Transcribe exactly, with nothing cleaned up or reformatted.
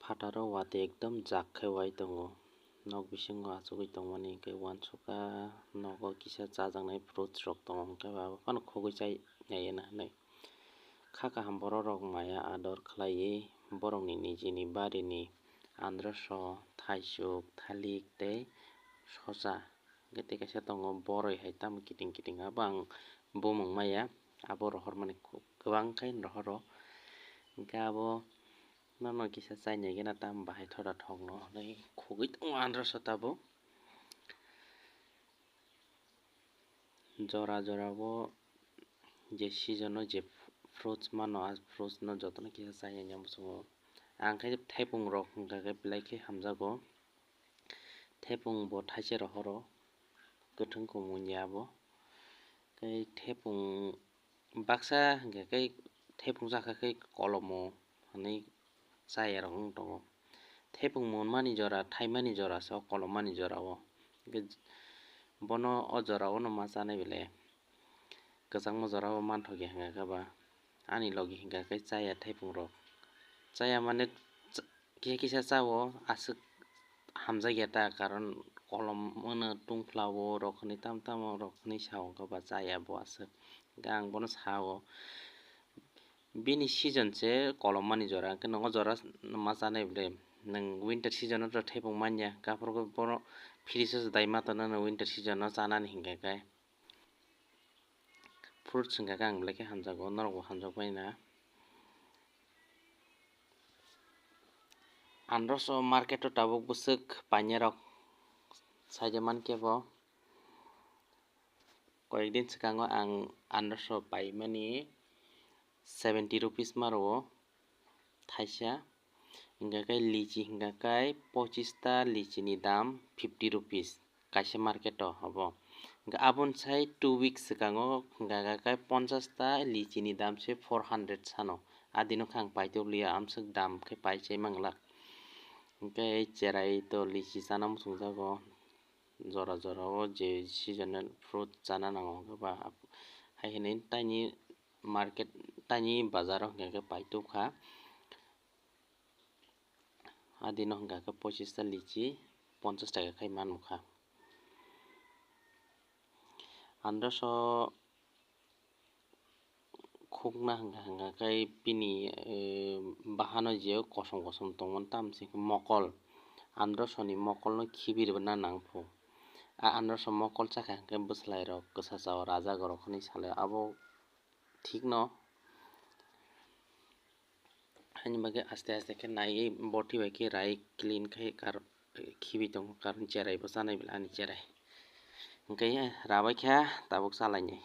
Phataro watwi ekdom jak khe wai tongo. Nok bisingo achugwi tongmani hwnkhe uansukha nogo kisa chajaknai fruits rok tongo, hwnkhe ba abo phano khogwi chai naiya hinwi. Kha kaham borok rok maya ador khlaiwi borokni nijini barini androso, thaisuk, thalik tei sosa. Hwnkhe tei kaisa tongo boroi hai tamo kiting kiting, abo ang bumung maya, abo rohormani kwbang khe rohoro. Hwnkhe abo nono kisa chainai gena tamo bahai thoda thokno hwnwi khogwi tongo androso tabuk. Jora jora o je season o je fruits mano, a fruits no jotono kisa chainai muchungo. Ang khe thaipungrok hwnkha khe belai khe hamjago. Thepung bo thaise rohoro, kwthwng kumung ya bo. Tei thepung baksa hwnkhe khe thepung chakha khe kolomo hinwi chayarok wng tongo. Thepung monmani jora, thaimani jora se o kolommani jora o. Hwnkhe bono o jora o no ma chanai bele. Kwchangma jora o manthokya hwnkha khe ba ani logi hwnkha khe chaya thaipungrok. Chaya mane ch-, kisa kisa chao, aswk hamjakya ta, karon kolom wngno tungphla o rok hinwi tamo tamo rok hinwi sa o, hwnkha ba chaya bo aswk. Hwnkhe ang bono sa o, bini season se kolommani jora, hwnkhe nogo jora ma chanai bwle. Nwng winter season o to thepung manya, aphuru khe bono fridge o dai ma tonno nwng winter season o chanani hwnkhe khe. Fruits hwnkha khe ang belai khe hamjago, norokbo hamjakbai na. Androso market o tabuk bwswk painai rok saida mankhe bo. Koyekdin swkango ang androso paimani seventy rupees ma rwo thaisa. Hwnkha khe lichi hwnkha khe pochista lichini dam fifty rupees kaisa market o obo. Hwnkha aboni sai two weeks swkango hwnkha khe ponchasta lichini dam se four hundred sano. Adino khe ang paitokliya, amswk dam khe pai chai manglak. Hwnkhe cherai to lichi chana muchungjago, jora jora o je seasonal fruit chana nango hwnkhe ba, hai hinwi taini market, taini bazar o hwnkhe khe paitokha. Adino hwnkha khe pochista lichi ponchas taka khai manmukha. Androso khukna hwnkha hwnkha khe bini, eh, bahano je kosom kosom tongmani tamo se mokol. Androsoni mokolno khibirna nangphu. A androso mokol chakha hwnkhe bwsalairok kwsa chao, rajakrok hinwi salai abo thikno. Haini bagwi aste aste khe naiwi boti bai khe rai clean khai kar khibi tongo, karon cherai bo chanai bwla ani cherai. Hwnkhe rabai kha tabuk chalainai.